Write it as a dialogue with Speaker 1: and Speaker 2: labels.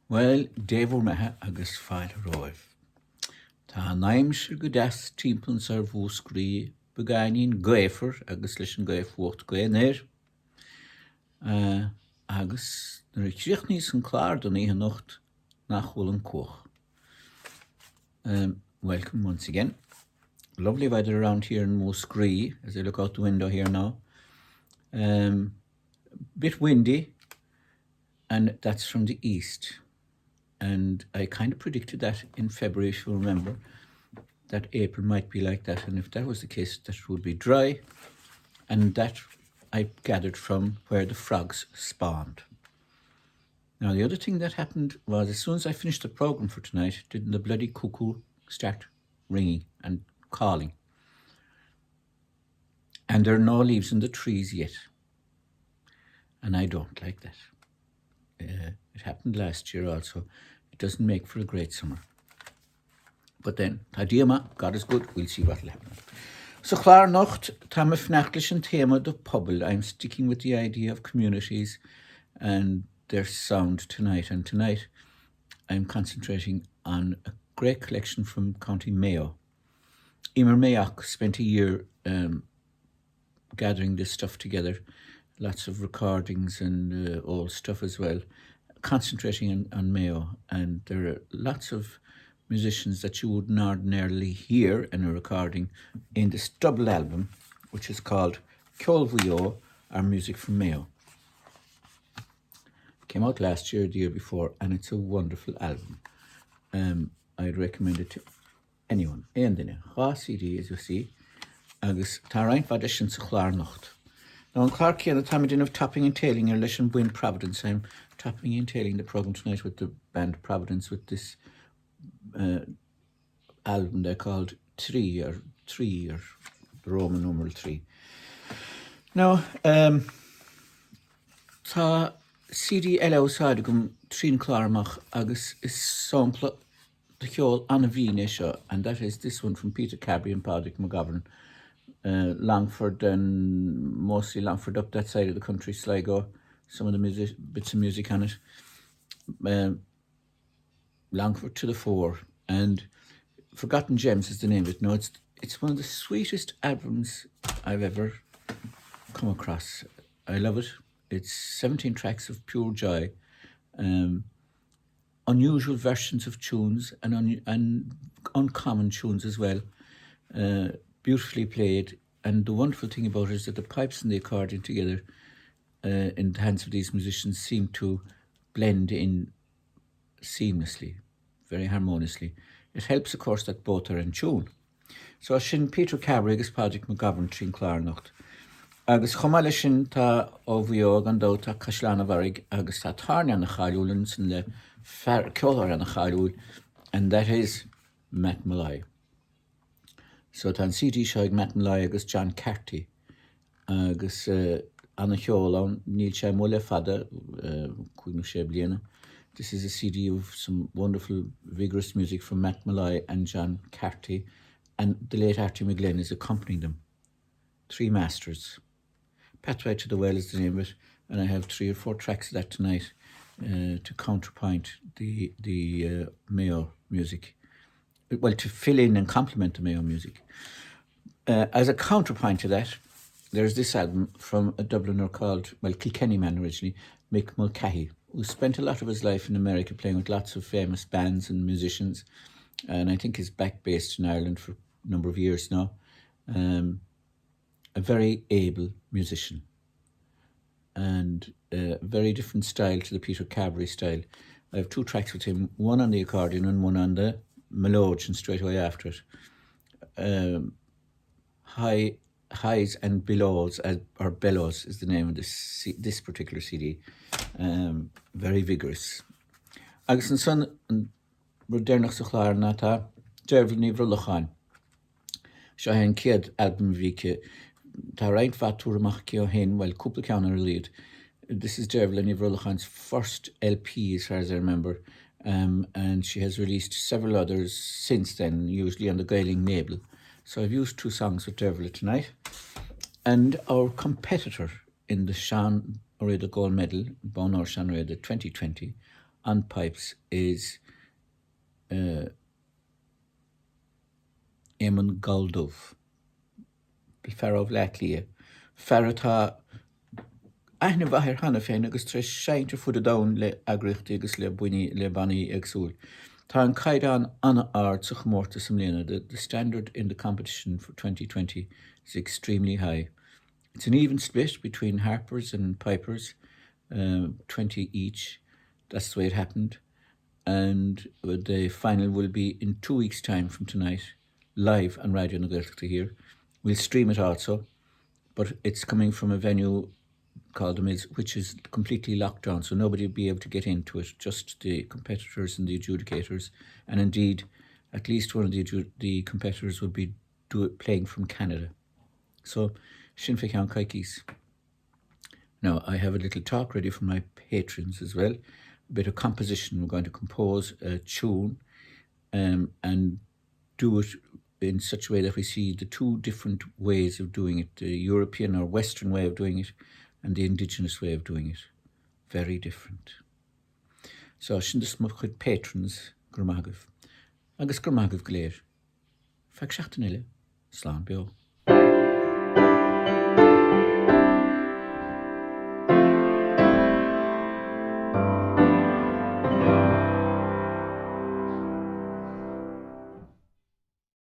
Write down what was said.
Speaker 1: Bhuel, Dé bhur mbeatha agus fáilte romhaibh. Tá an aimsir go deas timpeall anso ar Mhúscraí, beagáinín gaofar agus leis an gaoth fuacht gaoth anoir. Agus nuair a chríochnaíos an clár don oíche anocht, nach bhfuil an cuach. Welcome once again. Lovely weather around here in Múscraí as I look out the window here now. Um, bit windy, and that's from the east. And I kind of predicted that in February, if you remember, that April might be like that. And if that was the case, that would be dry. And that I gathered from where the frogs spawned. Now, the other thing that happened was as soon as I finished the program for tonight, didn't the bloody cuckoo start ringing and calling. And there are no leaves in the trees yet. And I don't like that. Uh, it happened last year also. It doesn't make for a great summer. But then, tá Dia maith, God is good, we'll see what'll happen. Sa chlár anocht, táim ag fanacht leis an téama de pobail. I'm sticking with the idea of communities and their sound tonight. And tonight, I'm concentrating on a great collection from County Mayo. Emer Mayock spent a year um, gathering this stuff together, lots of recordings and uh, old stuff as well, concentrating on, on Mayo. And there are lots of musicians that you wouldn't ordinarily hear in a recording in this double album, which is called Ceol Mhaigh Eo, our music from Mayo. Came out last year, the year before, and it's a wonderful album. Um, I'd recommend it to anyone, aon duine. 2 CD as you see, agus tá roinnt mhaith de sin sa chlár anocht. Now an clár céanna táim ag déanamh topping and tailing air leis an buíon Providence. I'm topping and tailing the program tonight with the band Providence with this uh, album they called Three or Three or the Roman numeral 3. Now, um, tá CD eile á úsáid agam trín clár amach agus is sampla de cheol an-mhín é seo, and that is this one from Peter Carberry and Padraig McGovern, uh, Longford and mostly Longford up that side of the country, Sligo, some of the music, bits of music on it. Um, Longford to the fore, and Forgotten Gems is the name of it. No, it's it's one of the sweetest albums I've ever come across. I love it. It's 17 tracks of pure joy. Um, unusual versions of tunes and, un and uncommon tunes as well. Uh, beautifully played. And the wonderful thing about it is that the pipes and the accordion together uh, in the hands of these musicians seem to blend in seamlessly, very harmoniously. It helps, of course, that both are in tune. So sin Peter Carberry agus Padraig McGovern trín clár anocht. Agus chomh maith leis sin tá ó Mhaigh Eo gan dabht tá Caisleán an Bharraigh agus tá tairne ana-cháiliúil ansin le fear ceoltóir ana-cháiliúil and that is Matt Molloy. So tá an CD seo ag Matt Molloy agus John Carty agus ana-cheol ann, níl sé amuigh le fada, 5 nó 6 bliana. This is a CD of some wonderful vigorous music from Matt Molloy and John Carty and the late Archie McGlynn is accompanying them. Three masters. Pathway to the Well is the name of it, and I have three or four tracks of that tonight uh, to counterpoint the, the uh, Mayo music. Well, to fill in and complement the Mayo music. Uh, as a counterpoint to that, there's this album from a Dubliner called, well, Kilkenny man originally, Mick Mulcahy, who spent a lot of his life in America playing with lots of famous bands and musicians, and I think is back based in Ireland for a number of years now. Um, a very able musician and a very different style to the Peter Carberry style. I have two tracks with him, one on the accordion and one on the melodeon straight away after it. Um, high highs and belows uh, or bellows is the name of this this particular CD. Um, very vigorous. Agus ansan an rud deireanach sa chlár ná tá Deirbhile Ní Bhrollacháin. Seo é an chéad albam a bhí aici. Tá roinnt mhaith tabhartha amach aici ó shin, bhuel, cúpla ceann ar a laghad. This is Deirbhile Ní Bhrollacháin's first LP as far as I remember, um, and she has released several others since then, usually on the Gaeling label. So I've used two songs with Deirbhile tonight. And our competitor in the Sean Ó Riada Gold Medal, Bonn Óir Seán Ó Riada 2020, on pipes is uh, Éamonn Galldubh. Fear ó Bhleá Cliath, fear atá aithne mhaith air cheana féin agus tar éis seinnt ar fud an domhain le eagraíochtaí agus le buíonna, le bannaí éagsúil. Tá an caighdeán an-ard sa chomórtas i mbliana, the, the standard in the competition for 2020 is extremely high. It's an even split between harpers and pipers, um, 20 each. That's the way it happened. And the final will be in two weeks' time from tonight, live on Raidió na Gaeltachta here. We'll stream it also, but it's coming from a venue called the Mills, which is completely locked down, so nobody will be able to get into it, just the competitors and the adjudicators. And indeed, at least one of the, the competitors will be do, playing from Canada. So, sin fé cheann coicís. Now, I have a little talk ready for my patrons as well. A bit of composition. We're going to compose a tune um, and do it in such a way that we see the two different ways of doing it, the European or Western way of doing it and the indigenous way of doing it. Very different. So sin do mo chuid patrons go raibh maith agaibh. Agus go raibh maith agaibh go léir. Feadh seachtain eile, slán beo.